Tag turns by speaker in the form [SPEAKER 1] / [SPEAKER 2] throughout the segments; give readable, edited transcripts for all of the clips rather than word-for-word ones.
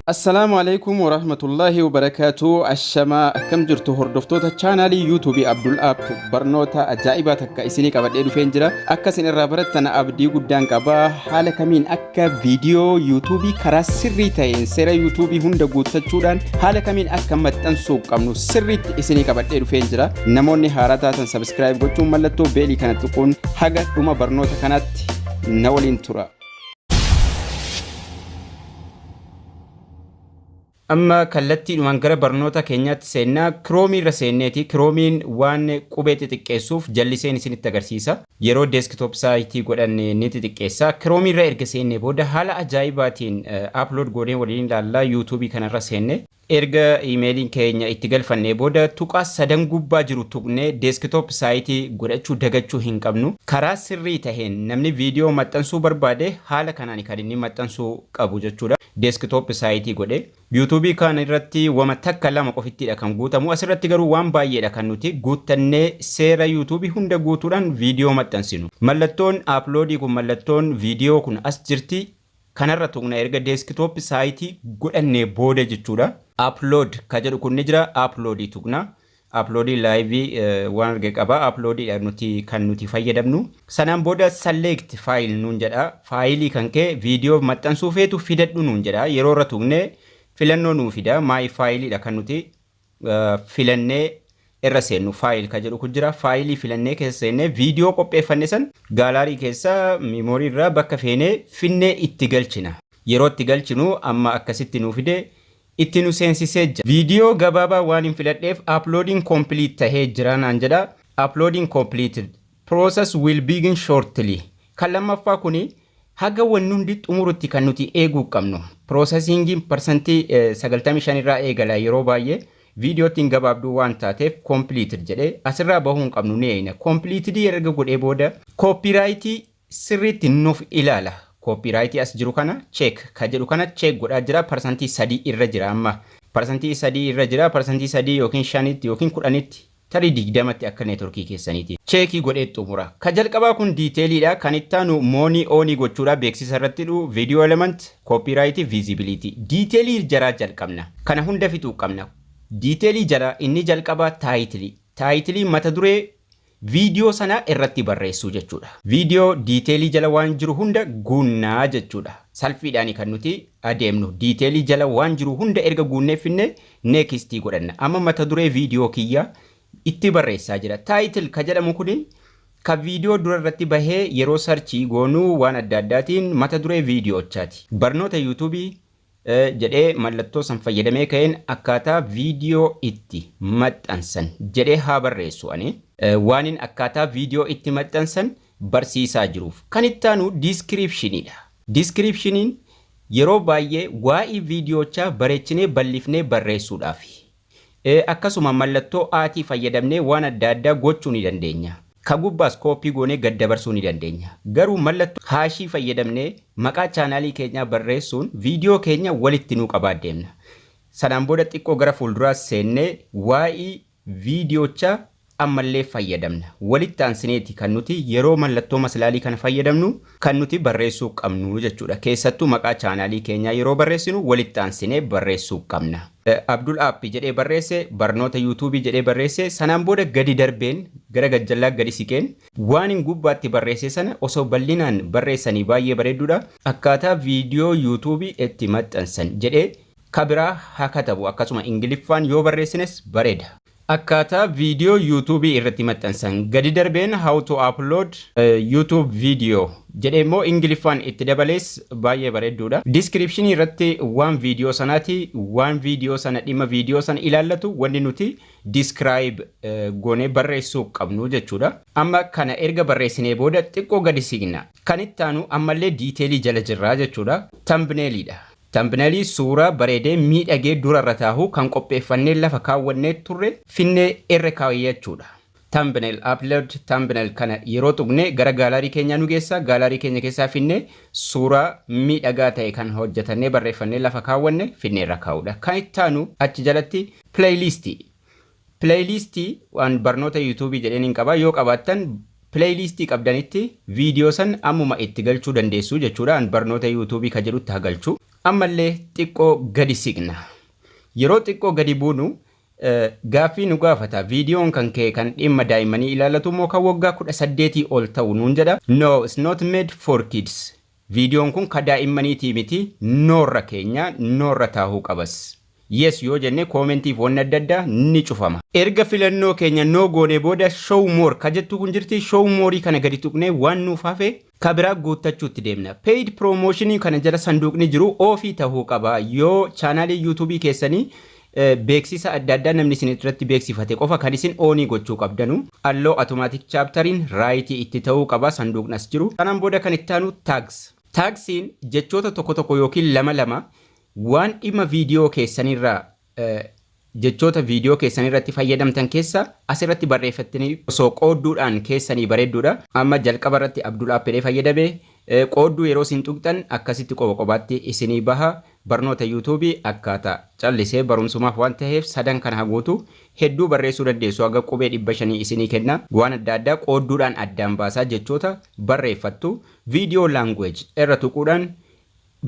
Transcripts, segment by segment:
[SPEAKER 1] Assalaamu alaikum warahmatullaahi wabarakaatu. Ashamaa, akkam jirtu hordoftoota chaanaalii Yuutuubii Abdul App? Barnoota ajaa'ibaa takka isinii qabadhee dhufeen jira. Akka isin irraa barattan abdii guddaan qaba. Haala kamiin akka viidiyoo Yuutuubii karaa sirrii ta'een seera Yuutuubii hunda guuttachuudhaan haala kamiin akka maxxansuu qabnu sirriitti isinii qabadhee dhufeen jira. Namoonni haaraa taatan subscribe gochuun, mallattoo beelii kana tuquun haga dhuma barnoota kanaatti na waliin tura. Amma kallattiidhumaan gara barnoota keenyaatti seennaa. Kiroomii irra seenneeti. Kiroomiin waan qubee xixiqqeessuuf jalliseen isinitti agarsiisa. Yeroo desktop site godhan ni xixiqqeessa. Kiroomii irra erga seennee booda haala ajaa'ibaatiin upload goonee waliin ilaallaa. Yuutuubii kanarra seenne. Erga iimeeliin keenya itti galfannee booda tuqaa sadan gubbaa jiru tuqnee desktop site godhachuu dagachuu hin qabnu. Karaa sirrii taheen namni viidiyoo maxxansuu barbaade haala kanaan kan inni maxxansuu qabu jechuudha. Desktop site godhe. Yuutuubii kana irratti wama takka lama qofittiidha kan guutamu. Asirratti garuu waan baay'eedha kan nuti guuttannee seera Yuutuubii hunda guutuudhaan viidiyoo maxxansinu. Mallattoon uploadii kun, mallattoon viidiyoo kun as jirti. Kanarra tuqna erga desktop site godhannee booda jechuudha. Upload ka jedhu kun ni jira. Uploadii tuqna. Uploadii live waan arge qaba. Uploadiidha nuti kan nuti fayyadamnu. Sanaan booda select file nuun jedha. Faayilii kan kee viidiyoo maxxansuu feetu fidadhu nuun jedha. Yeroo irra tuqne filannoo nuu fida. My fileidha kan nuti filannee irra seennu. File ka jedhu kun jira. Faayilii filannee keessa seennee viidiyoo qopheeffanne san gallery keessa, memory irraa bakka feenee finnee itti galchina. Yeroo itti galchinu amma akkasitti nuu fide, itti nu seensisee jira. Viidiyoo gabaabaa waan hin filadheef uploading complete tahee jira naan jedha. Uploading completed. Process will begin shortly. Kan lammaffaa kuni haga wanni hundi xumurutti kan nuti eeguu qabnu. Processingiin 95% irraa eegala yeroo baay'ee. Viidiyootiin gabaabduu waan taateef completed jedhee asirraa bahuu hin qabnu, ni eegna. Completed erga godhee booda copyright sirriitti nuuf ilaala. Copyright as jiru kana check ka jedhu kana check godhaa jira. 3% irra jira amma. 3% irra jira. 3% yookiin 5tti yookiin 10tti, tarii 20tti akka neetworkii keessaniiti. Check godhee xumura. Ka jalqabaa kun detailiidha. Kan itti aanu money on gochuudha. Beeksisa irratti hidhuu, video element, copyright, visibility. Detail jaraa jalqabna. Kana hunda fixuu qabna. Detail jara inni jalqabaa title. Title mata duree viidiyoo sana irratti barreessuu jechuudha. Viidiyoo detail jala waan jiru hunda guunnaa jechuudha. Salphiidhaan kan nuti adeemnu. Detail jala waan jiru hunda erga guunnee finne next godhanna. Amma mata duree viidiyoo kiyya itti barreessaa jira. Title ka jedhamu kuni ka viidiyoo dura irratti bahee yeroo search goonuu waan adda addaatiin mata duree viidiyoochaati. Barnoota Yuutuubii jedhee mallattoo san fayyadamee ka'een akkaataa viidiyoo itti maxxansan jedhee haa barreessu ani. Waanin akkaataa viidiyoo itti maxxansan barsiisaa jiruuf. Kan itti aanu descriptioniidha. Descriptioniin yeroo baay'ee waa'ee viidiyoochaa bareechinee bal'ifnee barreessuudhaafi. Akkasuma mallattoo aatii fayyadamnee waan adda addaa gochuu ni dandeenya. Ka gubbaas copy goonee gad dabarsuu ni dandeenya. Garuu mallattoo hash fayyadamnee maqaa chaanaalii keenyaa barreessuun viidiyoo keenya walitti nuu qabaa deemna. Sanaan booda xiqqoo gara fuulduraa seennee waa'ee viidiyoochaa ammallee fayyadamna. Walitti aansineeti kan nuti yeroo mallattoo maslaalii kana fayyadamnu kan nuti barreessuu qabnu jechuudha. Keessattuu maqaa chaanaalii keenyaa yeroo barreessinu walitti aansinee barreessuu qabna. Abdul App jedhee barreesse, barnoota Yuutuubii jedhee barreesse. Sanaan booda gadi darbeen gara gajjallaa gadi siqeen waan hin gubbaatti barreesse sana osoo bal'inaan barreessanii baay'ee bareedduudha. Akkaataa viidiyoo Yuutuubii itti maxxansan jedhee kabiraa haa katabu, akkasuma Ingiliffaan yoo barreessines bareeda. Akkaataa viidiyoo Yuutuubii irratti maxxansan gadi darbeen how to upload YouTube video jedhee immoo Ingiliffaan itti dabalees baay'ee bareedduudha. Description irratti waan viidiyoo sanaati, waan viidiyoo sana, dhimma viidiyoo sana ilaallatu wanni nuti describe goonee barreessuu qabnu jechuudha. Amma kana erga barreessinee booda xiqqoo gadi siqna. Kan itti aanu ammallee detail jala jirraa jechuudha. Thumbnailiidha. Thumbnail suuraa bareedee miidhagee durarra taahu kan qopheeffannee lafa kaawwannee turre finnee irra kaawwachuudha. Thumbnail, upload thumbnail kana yeroo tuqne gara gallery keenyaa nu geessa. Gallery keenya keessaa finnee suuraa miidhagaa ta'e kan hojjetannee barreeffannee lafa kaawwanne finnee irra kaa'uudha. Kan itti aanu achi jalatti playlist. Playlist waan barnoota Yuutuubii jedheen hin qaba. Yoo qabaattan Playlistii qabdanitti viidiyoo san ammuma itti galchuu dandeessu jechuudha. Barnoota YouTubeii ka jedhutti haa galchu. Ammallee xiqqoo gadi siqna. Yeroo xiqqoo gadi buunu gaaffii nu gaafata. Viidiyoon kan kee kan dhimma daa'immanii ilaallatu immoo kan waggaa 18 ol ta'u nuun jedha. No, it's not made for kids. Viidiyoon kun ka daa'immaniitii miti, noorra keenya noorra taahuu qabas. Yes yoo jenne commentiif wanni adda addaa ni cufama. Erga filannoo keenya no goone booda show more ka jettu kun jirti. Show more kana gadi tuqnee waan nuuf hafe ka biraa guuttachuutti deemna. Paid promotion kana jala sanduuqni jiru offii tahuu qaba. Yoo channelii YouTubeii keessanii beeksisa adda addaa namni isin irratti beeksifate qofa kan isin onii gochuu qabdanu. Allow automatic chapteriin rightii itti ta'uu qaba sanduuqni as jiru. Kanaan booda kan itti aanu tags. Tagsiin jechoota tokko tokko yookiin lama lama waan dhimma viidiyoo keessanirraa, jechoota viidiyoo keessanirratti fayyadamtan keessa asirratti barreeffattanii osoo qoodduudhaan keessanii bareedduudha. Amma jalqaba irratti Abdul Appedee fayyadame. Qoodduu yeroo isin tuqxan akkasitti qoba qobaatti isinii baha. Barnoota YouTubeii akkaataa callisee barumsumaaf waan ta'eef sadan kana haguutu. Hedduu barreessuu dandeessu, haga qubee 500 isinii kenna. Waan adda addaa qoodduudhaan addaan baasaa jechoota barreeffattu. Video language irra tuquudhaan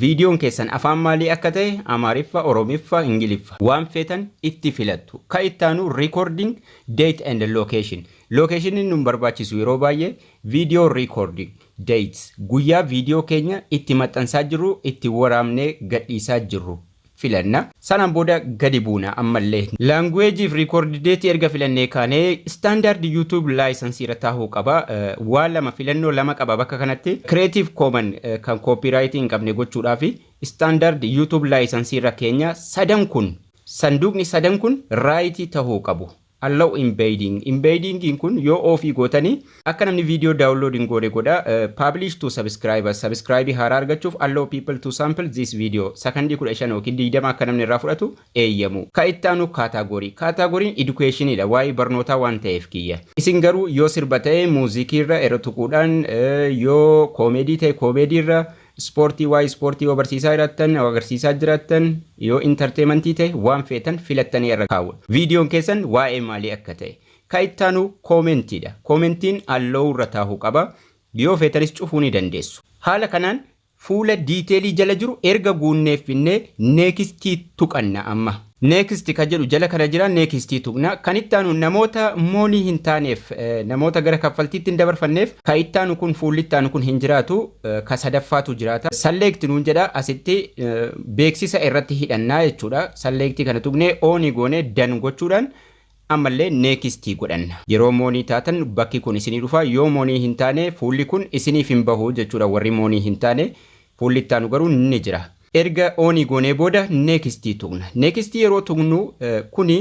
[SPEAKER 1] viidiyoon keessan afaan maalii akka ta'e, Amaariffa, Oromiffa, Ingiliffa, waan feetan itti filattu. Ka ittaanu recording date and location. Locationiin nun barbaachisu yeroo baay'ee. Video recording dates, guyyaa viidiyoo keenya itti maxxansaa jirru, itti waraabnee gadhiisaa jirru filanna. Sanaan booda gadi buuna ammallee. Languageiif record dateii erga filannee kaanee standard YouTube licenseii irra taa'uu qaba. Waan lama, filannoo lama qaba bakka kanatti. Creative Common kan copyright hin qabne gochuudhaafi standard YouTube licenseii irra keenya. Sadan kun, sanduuqni sadan kun rightii tahuu qabu. Allow embedding. Embedding kun yoo offii gootanii akka namni viidiyoo download hin goone godha. Publish to subscribers. Subscribe haaraa argachuuf allow people to sample this video. Sakandii 15 yookiin 20 akka namni irraa fudhatu eeyyamu. Ka itti aanu category. Categoryn educationidha. Waa'ee barnootaa waan ta'eef kiyya. Isin garuu yoo sirba ta'e muuzikiirra irra tuquudhaan, yoo koomeedii ta'e koomeediirra, ispoortii, waa'ee ispoortii yoo barsiisaa jiraattan, yoo agarsiisaa jiraattan, yoo entertainmentii ta'e, waan feetan filattanii irra kaawwa. Viidiyoon keessan waa'ee maalii akka ta'e. Ka ittaanu commentiidha. Commentiin allow irra taa'uu qaba. Yoo feetanis cufuu ni dandeessu. Haala kanaan fuula detailii jala jiru erga guunneeffinnee nextii tuqanna amma. Next ka jedhu jala kana jira, nextii tuqna. Kan ittaanu namoota money hin taaneef, namoota gara kaffaltiitti hin dabarfanneef, ka ittaanu kun, fuulli ittaanu kun hin jiraatu, ka sadaffaatu jiraata. Select nuun jedha. Asitti beeksisa irratti hidhannaa jechuudha. Selectii kana tuqnee onii goonee done gochuudhaan ammallee nextii godhanna. Yeroo money taatan bakki kun isinii dhufa. Yoo money hin taane fuulli kun isiniif hin bahu jechuudha. Warri money hin taane fuulli ittaanu garuu ni jira. Erga onii goonee booda nextii tuqna. Nextii yeroo tuqnu kuni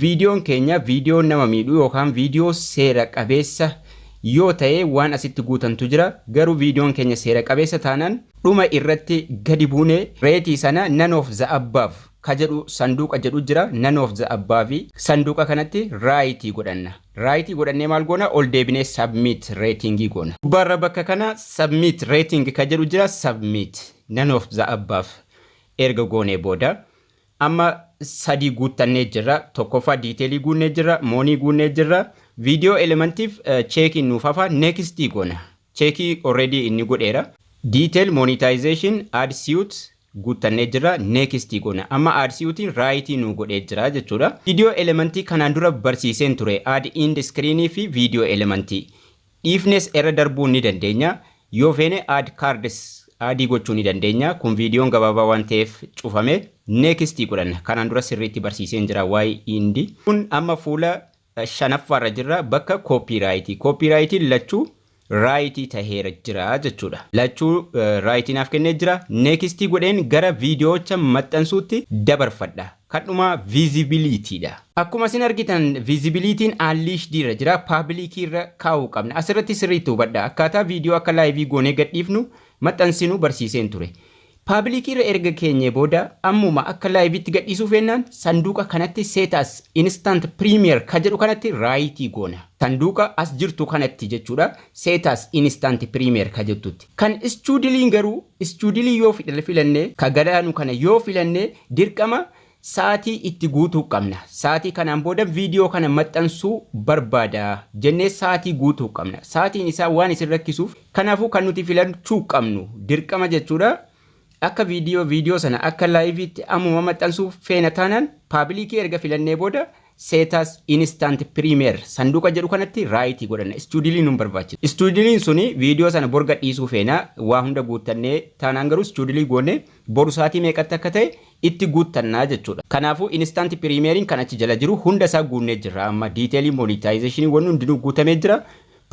[SPEAKER 1] viidiyoon keenya viidiyoo nama miidhu yookaan viidiyoo seera qabeessa yoo ta'e waan asitti guutantu jira. Garuu viidiyoon keenya seera qabeessa taanaan dhuma irratti gadi buunee rateii sana none of the above ka jedhu sanduuqa jedhu jira. None of the above sanduuqa kanatti rightii godhanna. Rightii godhannee maal goona? Ol deebinee submit ratingii goona. Gubbaarra bakka kana submit rating ka jedhu jira. Submit none of the above erga goonee booda amma sadii guuttannee jirra. Tokkoffaa detailii guunnee jirra, money guunnee jirra. Video elementiif checkiin nuuf hafa, nextii goona. Checkii already inni godheera. Detail, monetization, ad suite guuttannee jirra, nextii goona. Amma ad suitiin rightii nu godhee jira jechuudha. Video elementii kanaan dura barsiiseen ture, add end screenii fi video elementii. Dhiifnes irra darbuu ni dandeenya. Yoo feene add cards addii gochuu ni dandeenya. Kun viidiyoon gabaabaa waan ta'eef cufame, nextii godhanna. Kanaan dura sirriitti barsiiseen jira waa'ee indi. Kun amma fuula shanaffaarra jirra, bakka copyrightii. Copyrightiin lachuu rightii taheera jira jechuudha. Lachuu rightii naaf kennee jira. Nextii godheen gara viidiyoocha maxxansuutti dabarfadha. Kan dhumaa visibilityidha. Akkuma isin argitan visibilityn unlistediirra jira. Publiciirra kaa'uu qabna. Asirratti sirriitti hubadha. Akkaataa viidiyoo akka liveii goonee gadhiifnu maxxansinu barsiiseen ture. Publiciirra erga keenyee booda ammuma akka liveitti gadhiisuu feennaan sanduuqa kanatti set as instant premiere ka jedhu kanatti rightii goona. Sanduuqa as jirtu kanatti jechuudha. Set as instant premiere ka jettutti. Kan scheduleiin garuu, scheduleii yoo filanne, ka gadaanu kana yoo filanne, dirqama Sa'aatii itti guutuu qabna. Sa'aatii kanaan booda viidiyoo kana maxxansuu barbaada jennee sa'aatii guutuu qabna. Sa'aatiin isaa waan isin rakkisuuf, kanaafuu kan nuti filachuu qabnu dirqama jechuudha. Akka viidiyoo sana akka liveitti ammuma maxxansuu feena taanaan, publicii erga filannee booda set as instant premiere sanduuqa jedhu kanatti rightii godhanna. Scheduleiin nun barbaachisa. Scheduleiin suni viidiyoo sana bor gadhiisuu feena waa hunda guuttannee taanaan garuu scheduleii goone boru sa'aatii meeqatti akka ta'e itti guuttannaa jechuudha. Kanaafuu instant premiereiin kan achi jala jiru hunda isaa guunnee jirra. Amma detailii monetizationii wanni hundinuu guutamee jira.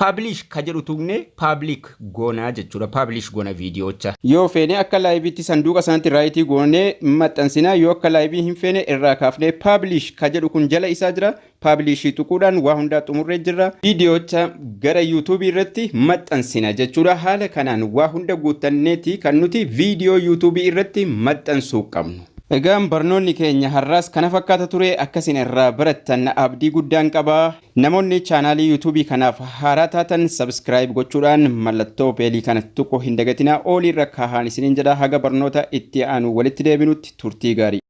[SPEAKER 1] Publish ka jedhu tuqne public goonaa jechuudha. Publish goona viidiyoocha. Yoo feene akka liveitti sanduuqa sanatti rightii goonee maxxansinaa. Yoo akka liveii hin feene, irraa kaafnee publish ka jedhu kun jala isaa jira. Publishii tuquudhaan waa hundaa xumurree jirra. Viidiyoocha gara YouTubeii irratti maxxansina jechuudha. Haala kanaan waa hunda guuttanneeti kan nuti viidiyoo YouTubeii irratti maxxansuu qabnu. Egaan barnoonni keenya har'aas kana fakkaata ture. Akkasin irraa barattan abdii guddaan qaba. Namoonni channelii YouTubeii kanaaf haaraa taatan subscribe gochuudhaan mallattoo bellii kana tuquu hin dagatinaa. Allii irra kaahaan isiniin jedha. Haga barnoota itti aanu walitti deebinutti turtii gaarii.